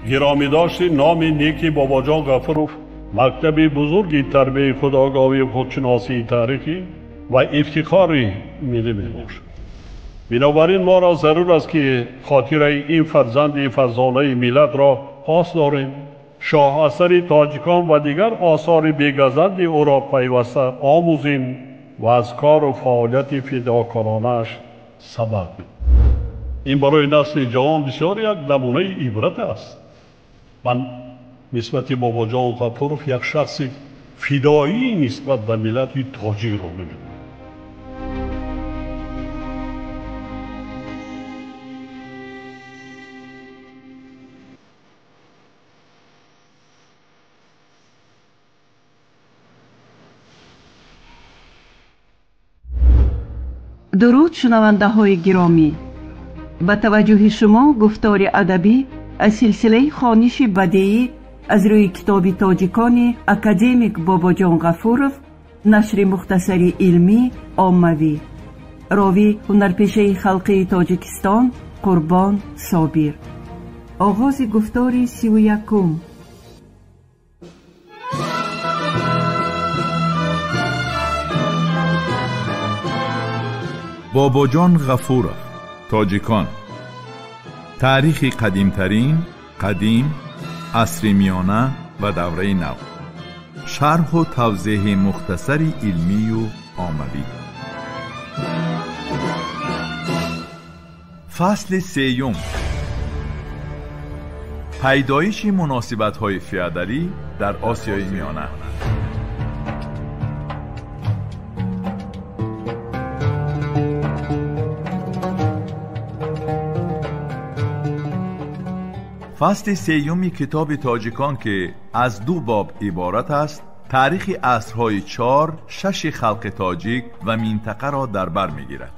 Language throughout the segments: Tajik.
Гиромӣ дошти номи неки Бобоҷон Ғафуров мактаби бузурги тарбияи худогоҳӣ, худшиносии таърихӣ ва ифтихори миллӣ мебошад. Бинобар ин моро зарур аст, ки хотираи ин фарзанди фарзонаи миллатро пос дорем, шоҳасари тоҷикон ва дигар осори бегазанди ӯро пайваста омӯзем ва аз кору фаъолияти фидокоронааш сабақ бигирем. Ин барои насли ҷавон бисёр як намунаи ибрат аст. Ман нисбати Бобоҷон Ғафуров як шахси фидоӣ нисбат ба миллати тоҷикро мебинам. Дуруд, шунавандаҳои гиромӣ! Ба таваҷҷӯҳи шумо гуфтори адабӣ аз силсилаи хониши бадеӣ аз рӯи китоби тоҷикони академик Бобоҷон Ғафуров, нашри мухтасари илмӣ оммавӣ. Ровӣ ҳунарпешаи халқии Тоҷикистон Қурбон Собир. Оғози гуфтори 31-ум. Бобоҷон Ғафуров, тоҷикон. Таърихи қадимтарин, қадим, асри миёна ва давраи нав. Шарҳу тавзеҳи мухтасари илмию оммавӣ. Фасли сеюм. Пайдоиши муносибатҳои феодалӣ дар Осиёи Миёна. Фасли сеюми китоби тоҷикон, ки аз ду боб иборат аст, таърихи асрҳои чор, шаши халқи тоҷик ва минтақаро дар бар мегирад.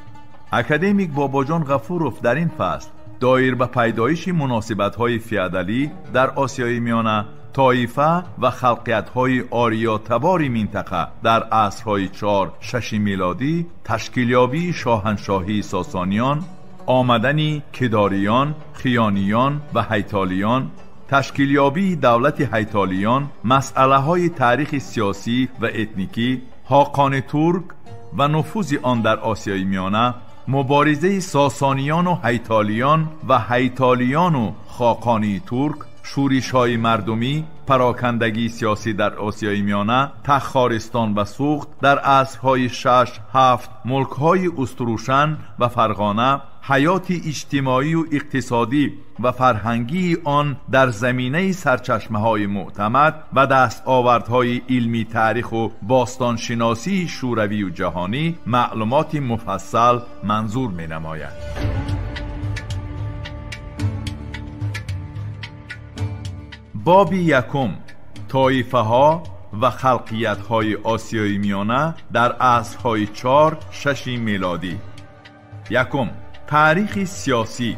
Академик Бобоҷон Ғафуров дар ин фасл доир ба пайдоиши муносибатҳои феодалӣ дар Осиёи Миёна, тоифа ва халқиятҳои ориётабори минтақа дар асрҳои чор, шаши милодӣ, ташкилёбии шоҳаншоҳии сосониён, омадани кидориён, хиёниён ва ҳайтолиён, ташкилёбии давлати ҳайтолиён, масъалаҳои таърихи сиёсӣ ва этникӣ, ҳоқони турк ва нуфузи он дар Осиёи Миёна, муборизаи сосониёну ҳайтолиён ва ҳайтолиёну хоқонии турк, шӯришҳои мардумӣ, парокандагии сиёсӣ дар Осиёи Миёна, Тахористон ва Суғд дар асрҳои шаш, ҳафт, мулкҳои Устурушан ва Фарғона, ҳаёти иҷтимоию иқтисодӣ ва фарҳангии он дар заминаи сарчашмаҳои мӯътамад ва дастовардҳои илми таъриху бостоншиносии шӯравию ҷаҳонӣ маълумоти муфассал манзур менамояд. Боби якум. Тоифаҳо ва халқиятҳои Осиёи Миёна дар асрҳои чор, шаши милодӣ. Якум. Таърихи сиёсӣ.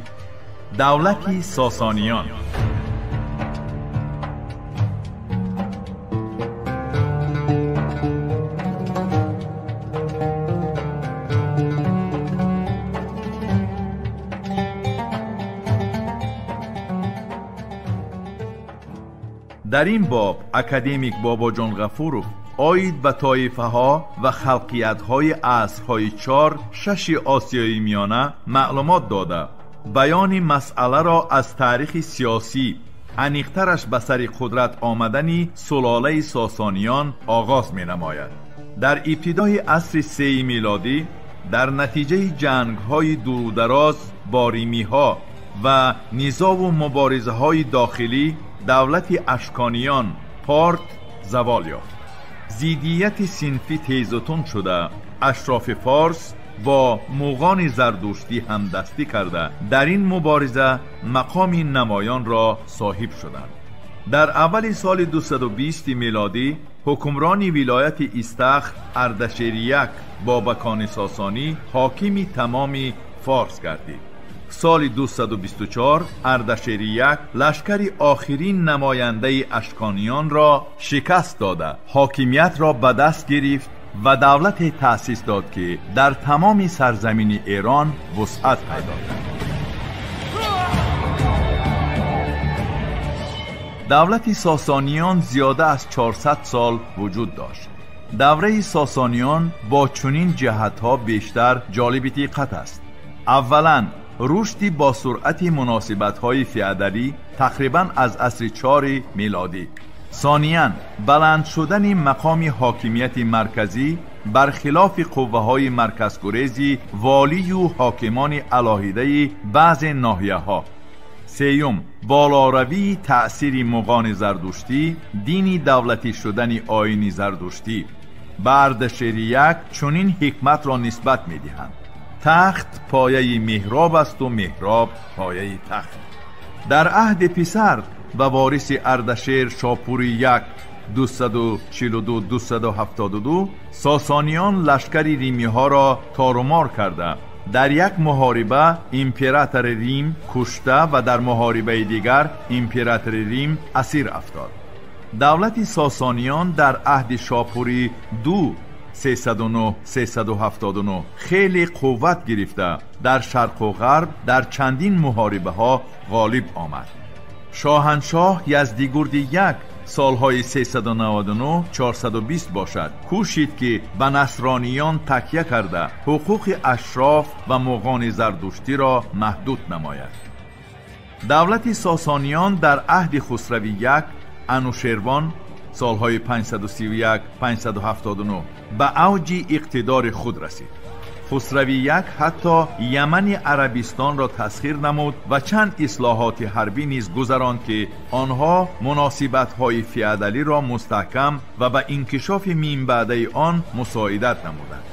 Давлати сосониён. Дар ин боб академик Бобоҷон Ғафуров оид ба тоифаҳо ва халқиятҳои асрҳои чор, шаши Осиёи Миёна маълумот дода, баёни масъаларо аз таърихи сиёсӣ, аниқтараш ба сари қудрат омадани сулолаи сосониён оғоз менамояд. Дар ибтидои асри сеи милодӣ дар натиҷаи ҷангҳои дурудароз бо римиҳо ва низову муборизаҳои дохилӣ давлати ашкониён Порт завол ёфт. Зиддияти синфӣ тезутунд шуда, ашрофи форс бо муғони зардуштӣ ҳамдастӣ карда, дар ин мубориза мақоми намоёнро соҳиб шуданд. Дар аввали соли 220 милодӣ ҳукмрони вилояти Истахр Ардашерияк Бобакони Сосонӣ ҳокими тамоми форс гардид. Соли 224 Ардашерияк лашкари охирин намояндаи ашкониёнро шикаст дода, ҳокимиятро ба даст гирифт ва давлате таъсис дод, ки дар тамоми сарзамини Эрон вусъат пайдо кард. Давлати Сосониён зиёда аз 400 сол вуҷуд дошт. Давраи Сосониён бо чунин ҷиҳатҳо бештар ҷолиби диққат аст. Аввалан, рушди бо суръати муносибатҳои феодалӣ тақрибан аз асри 4 милодӣ. Сониян, баланд шудани мақоми ҳокимияти марказӣ бархилофи қувваҳои марказгурези волию ҳокимони алоҳидаи баъзе ноҳияҳо. Сеюм, болоравии таъсири муғони зардуштӣ, дини давлатӣ шудани оини зардуштӣ. Ба Ардашери як чунин ҳикматро нисбат медиҳанд: тахт пояи меҳроб асту меҳроб пояи тахт. Дар аҳди писар ва вориси Ардашер Шопури як 242-272 Сосониён лашкари римиҳоро торумор карда, дар як муҳориба императори Рим кушта ва дар муҳорибаи дигар императори Рим асир афтод. Давлати Сосониён дар аҳди Шопури 2 309-379 хеле қувват гирифта, дар шарқу ғарб дар чандин муҳорибаҳо ғолиб омад. Шоҳаншоҳ Яздигурди як солҳои 399-420 бошад, кӯшид ки ба насрониён такя карда ҳуқуқи ашроф ва муғони зардуштиро маҳдуд намояд. Давлати Сосониён дар аҳди Хусрави як Анушервон солҳои 531-579 ба авҷи иқтидори худ расид. Хусрави як ҳатто Ямани Арабистонро тасхир намуд ва чанд ислоҳоти ҳарбӣ низ гузаронд, ки онҳо муносибатҳои феодалиро мустаҳкам ва ба инкишофи минбаъдаи он мусоидат намуданд.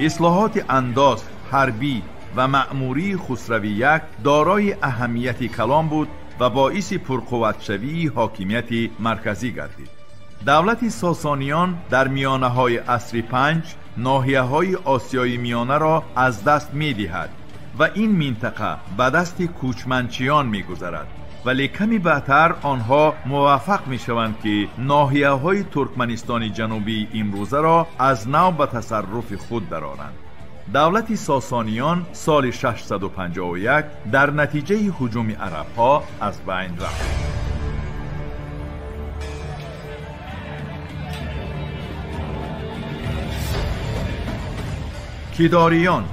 Ислоҳоти андоз, ҳарбӣ ва маъмурии Хусрави як дорои аҳамияти калон буд ва боиси пурқувватшавии ҳокимияти марказӣ гардид. Давлати Сосониён дар миёнаҳои асри 5 ноҳияҳои Осиёи Миёнаро аз даст медиҳад ва ин минтақа ба дасти кӯчманчиён мегузарад, вале ками баъдтар онҳо муваффақ мешаванд, ки ноҳияҳои Туркманистони ҷанубии имрӯзаро аз нав ба тасарруфи худ дароранд. Давлати Сосониён соли 651 дар натиҷаи ҳуҷуми арабҳо аз байн рафт. Кидариён.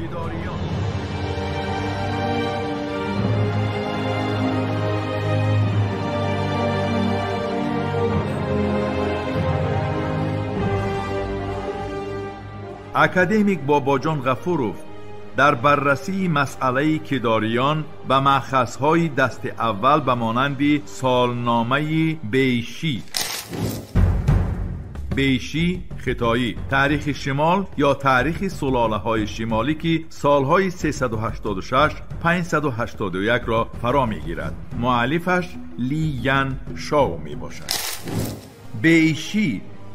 Академик Бобоҷон Ғафуров дар баррасии масъалаи кидариён ба маъхазҳои дасти аввал ба монанди солномаи Бейшӣ, Бейшӣ хитоӣ, таърихи шимол ё таърихи сулолаҳои шимолӣ, ки солҳои 386-581 ро фаро мегирад, муаллифаш Ли Ян Шоу мебошад. Бейшӣ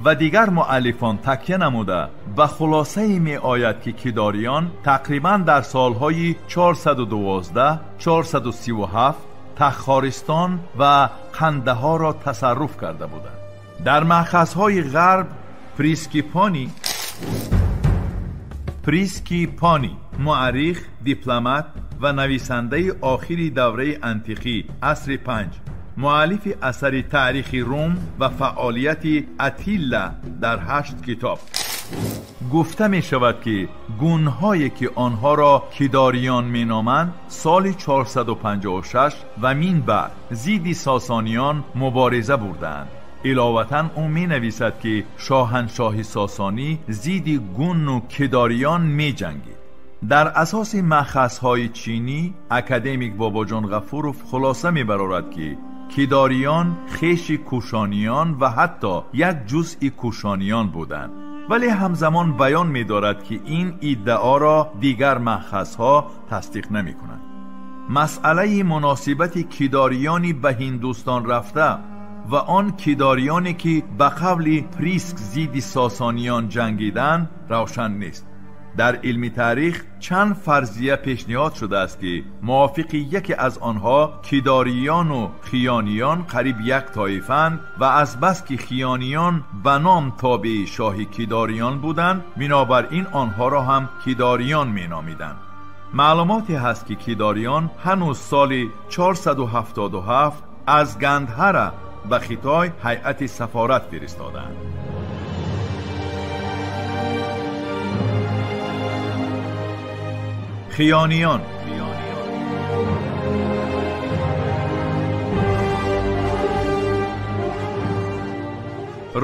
ва дигар муаллифон такя намуда ба хулосае меояд, ки кидариён тақрибан дар солҳои 412-437 Тахористон ва Қандаҳорро тасарруф карда буданд. Дар маъхазҳои ғарб Прискипани муаррих, дипломат ва нависандаи охири давраи антиқӣ асри 5, муаллифи асари таърихи Рум ва фаъолияти Атилла дар 8 китоб. Гуфта мешавад, ки гунҳое ки онҳоро кидариён меноманд соли 456 ва мин баъд зидди Сосониён мубориза бурдаанд. Иловатан ӯ менависад, ки шоҳаншоҳи Сосонӣ зидди гунну кидариён меҷангид. Дар асоси маъхазҳои чинӣ академик Бобоҷон Ғафуров хулоса мебарорад, ки кидариён хеши кӯшониён ва ҳатто як ҷузъи кӯшониён буданд, вале ҳамзамон баён медорад, ки ин иддаоро дигар маъхазҳо тасдиқ намекунанд. Масъалаи муносибати кидариёни ба Ҳиндустон рафта ва он кидариёне ки ба қавли Приск зидди Сосониён ҷангиданд равшан нест. Дар илми таърих чанд фарзия пешниҳод шудааст, ки мувофиқи яке аз онҳо кидариёну хиёниён қариб як тоифаанд ва азбаски хиёниён ба ном тобеи шоҳи кидариён буданд, бинобар ин онҳоро ҳам кидариён меномиданд. Маълумоте ҳаст, ки кидариён ҳанӯз соли 477 аз Гандҳара ба Хитой ҳайати сафорат фиристоданд. Хиёниён.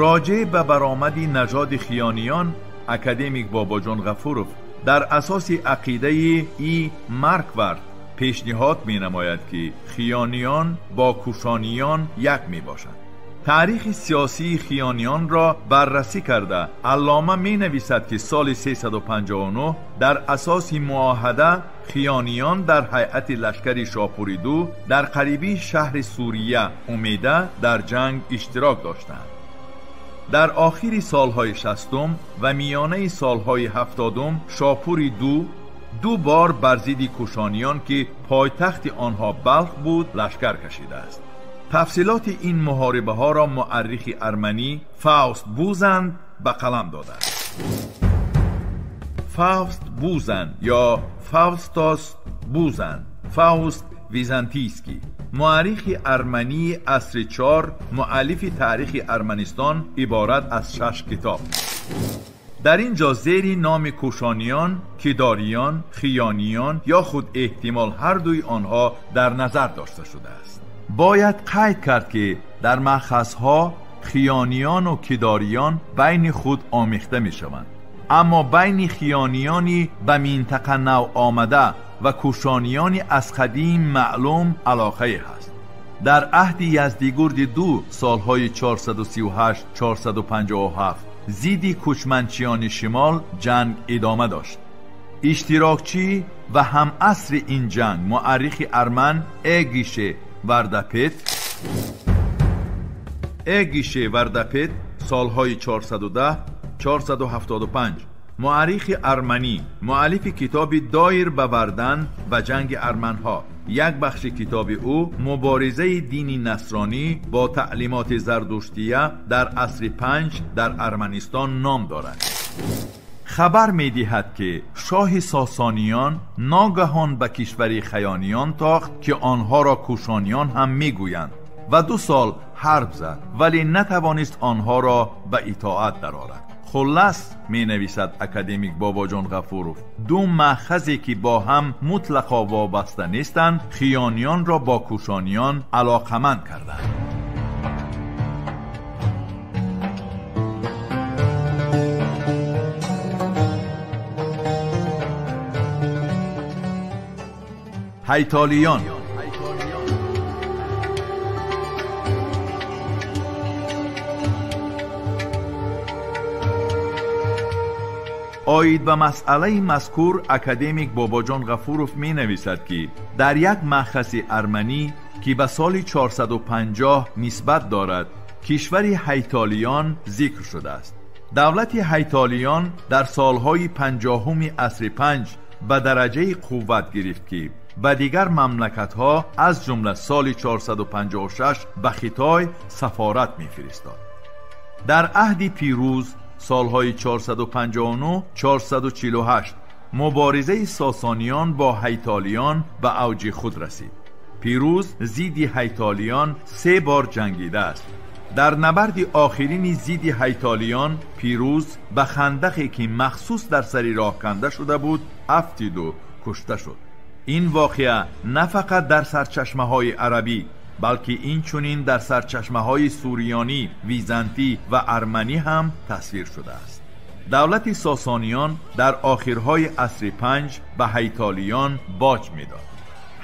Роҷеъ ба баромади нажоди хиёниён академик Бобоҷон Ғафуров дар асоси ақидаи И. Марквард пешниҳод менамояд, ки хиёниён бо кушониён як мебошанд. Таърихи сиёсии хиёниёнро баррасӣ карда аллома менависад, ки соли 359 дар асоси муоҳада хиёниён дар ҳайати лашкари Шопури ду дар қарибии шаҳри Сурия Умеда дар ҷанг иштирок доштанд. Дар охири солҳои 60 ва миёнаи солҳои 70 Шопури ду бор бар зидди кушониён, ки пойтахти онҳо Балх буд, лашкар кашидааст. Тафсилоти ин муҳорибаҳоро муаррихи арманӣ Фауст Бузанд ба қалам додааст. Фауст Бузанд ё Фаустос Бузанд, Фауст Византийский, муаррихи армании асри 4, муаллифи таърихи Арманистон иборат аз 6 китоб. Дар ин ҷо зери номи кушониён, кидариён, хиёниён ё худ эҳтимол ҳар дуи онҳо дар назар дошта шудааст. Бояд қайд кард, ки дар маъхазҳо хиёниёну кидариён байни худ омехта мешаванд, аммо байни хиёниёни ба минтақа нав омада ва кушониёни аз қадим маълум алоқае ҳаст. Дар аҳди Яздигурди ду солҳои 438-457 зидди кӯчманчиёни шимол ҷанг идома дошт. Иштирокчӣ ва ҳамасри ин ҷанг муаррихи арман Эгише Вардапет солҳои 410-475 муаррихи арманӣ, муаллифи китоби «Доир ба Вардан ва ҷанги арманҳо». Як бахши китоби ӯ муборизаи дини насронӣ бо таълимоти зардуштия дар асри 5 дар Арманистон ном дорад. Хабар медиҳад, ки шоҳи сосониён ногаҳон ба кишвари хиёниён тохт, ки онҳоро кушониён ҳам мегӯянд, ва 2 сол ҳарб зад, вале натавонист онҳоро ба итоат дарорад. Хуллас, менависад академик Бобоҷон Ғафуров, ду маъхазе ки бо ҳам мутлақо вобаста нестанд, хиёниёнро бо кушониён алоқаманд карданд. Ҳайтолиён. Оид ба масъалаи мазкур академик Бобоҷон Ғафуров менависад, ки дар як маъхази арманӣ, ки ба соли 450 нисбат дорад, кишвари ҳайтолиён зикр шудааст. Давлати ҳайтолиён дар солҳои 50-уми асри 5 ба дараҷаи қувват гирифт, ки ба дигар мамлакатҳо аз ҷумла соли 456 ба Хитой сафорат мефиристод. Дар аҳди Пирӯз солҳои 459-448 муборизаи сосониён бо ҳайтолиён ба авҷи худ расид. Пирӯз зидди ҳайтолиён 3 бор ҷангидааст. Дар набарди охирини зидди ҳайтолиён Пирӯз ба хандақе, ки махсус дар сари роҳ канда шуда буд, афтиду кушта шуд. Ин воқеа на фақат дар сарчашмаҳои арабӣ, балки инчунин дар сарчашмаҳои суриёнӣ, византӣ ва арманӣ ҳам тасвир шудааст. Давлати сосониён дар охирҳои асри 5 ба ҳайтолиён боҷ медод.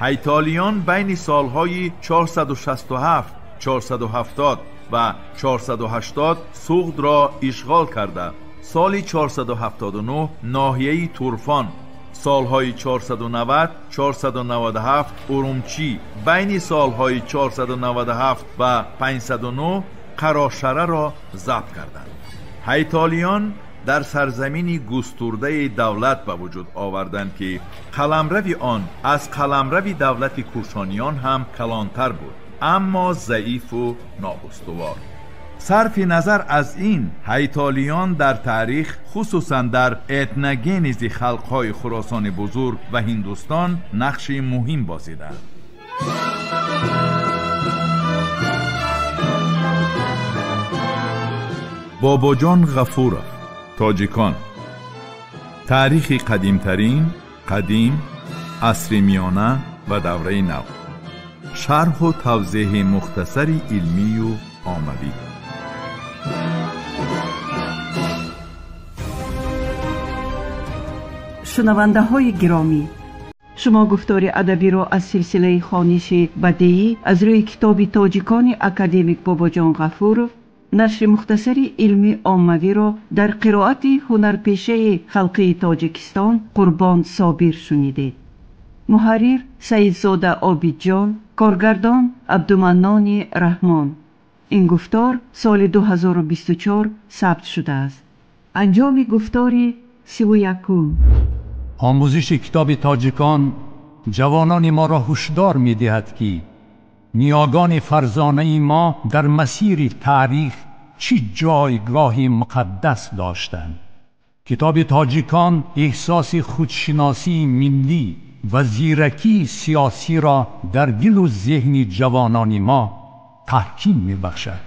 Ҳайтолиён байни солҳои 467, 470 ва 480 Суғдро ишғол карда, соли 479 ноҳияи Турфон, солҳои 490, 497 Урумчӣ, байни солҳои 497 ва 509 Қарошараро забт карданд. Ҳайтолиён дар сарзамини густурдаи давлат ба вуҷуд оварданд, ки қаламрави он аз қаламрави давлати кушониён ҳам калонтар буд, аммо заифу ноустувор. Сарфи назар аз ин, ҳайтолиён дар таърих, хусусан дар этногенези халқҳои Хуросони Бузург ва Ҳиндустон нақши муҳим бозиданд. Бобоҷон Ғафуров. Тоҷикон. Таърихи қадимтарин, қадим, асри миёна ва давраи нав. Шарҳу тавзеҳи мухтасари илмию оммавӣ. Шунавандаҳои гиромӣ, шумо гуфтори адабиро аз силсилаи хониши бадеӣ аз рӯи китоби тоҷикони академик Бобоҷон Ғафуров, нашри мухтасари илмии оммавиро дар қироати ҳунарпешаи халқии Тоҷикистон Қурбон Собир шунидед. Муҳаррир Саидзода Обидҷон, коргардон Абдуманнони Раҳмон. Ин гуфтор соли 2024 сабт шудааст. Анҷоми гуфтори 31-ум. Омӯзиши китоби тоҷикон ҷавонони моро ҳушдор медиҳад, ки ниёгони фарзонаи мо дар масири таърих чӣ ҷойгоҳи муқаддас доштанд. Китоби тоҷикон эҳсоси худшиносии миллӣ ва зиракии сиёсиро дар дилу зеҳни ҷавонони мо таҳким мебахшад.